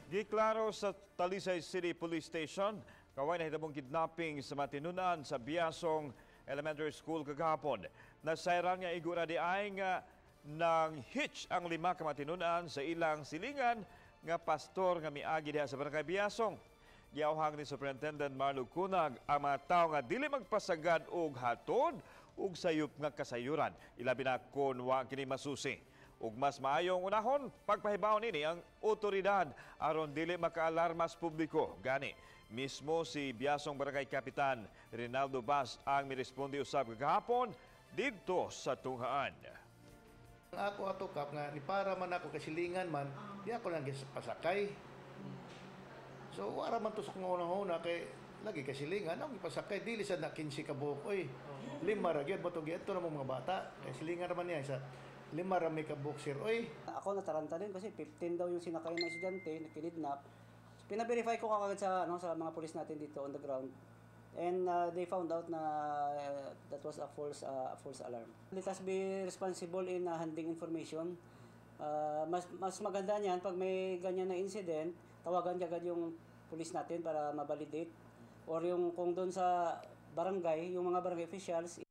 Giklaro sa Talisay City Police Station, kaway nahitabong kidnapping sa matinunan sa Biasong Elementary School kagahapon. Nasayran nga igo ra diay nga nang hitch ang lima ka matinunan sa ilang silingan nga pastor nga miagi diha sa barangay Biasong. Giawhang ni Superintendent Marlo Kunag ang mga tawo nga dili magpasagad og hatod ug sayop nga kasayuran, ilabi na kon wa kini masusi. Ug mas maayong unahon, pagpahibaw nini ang otoridad aron dili makaalarma sa publiko. Gani, mismo si Biasong Barangay Kapitan Rinaldo Bas ang miresponde usab kagahapon didto sa tunghaan. Ang ako ato, Kap, nga ni para man ako kasilingan man, di ako lang pasakay. So wala man to sa kung una-una kay lagi kasilingan, ako gipasakay dili sa na 15 ka buok oy. Lima ra gyud mo to na mga bata. Kay silingan ra man niya sa lima ra may ka buok, sir, oy. Ako, nataranta din kasi 15 daw yung sinakay na estudyante na kinidnap. Pina-verify ko kagad sa ano, sa mga pulis natin dito on the ground. And they found out na that was a false alarm. Let us be responsible in handling information. Mas maganda niyan, pag may ganyan na incident, tawagan kagad yung pulis natin para ma-validate or yung kung doon sa barangay, yung mga barangay officials.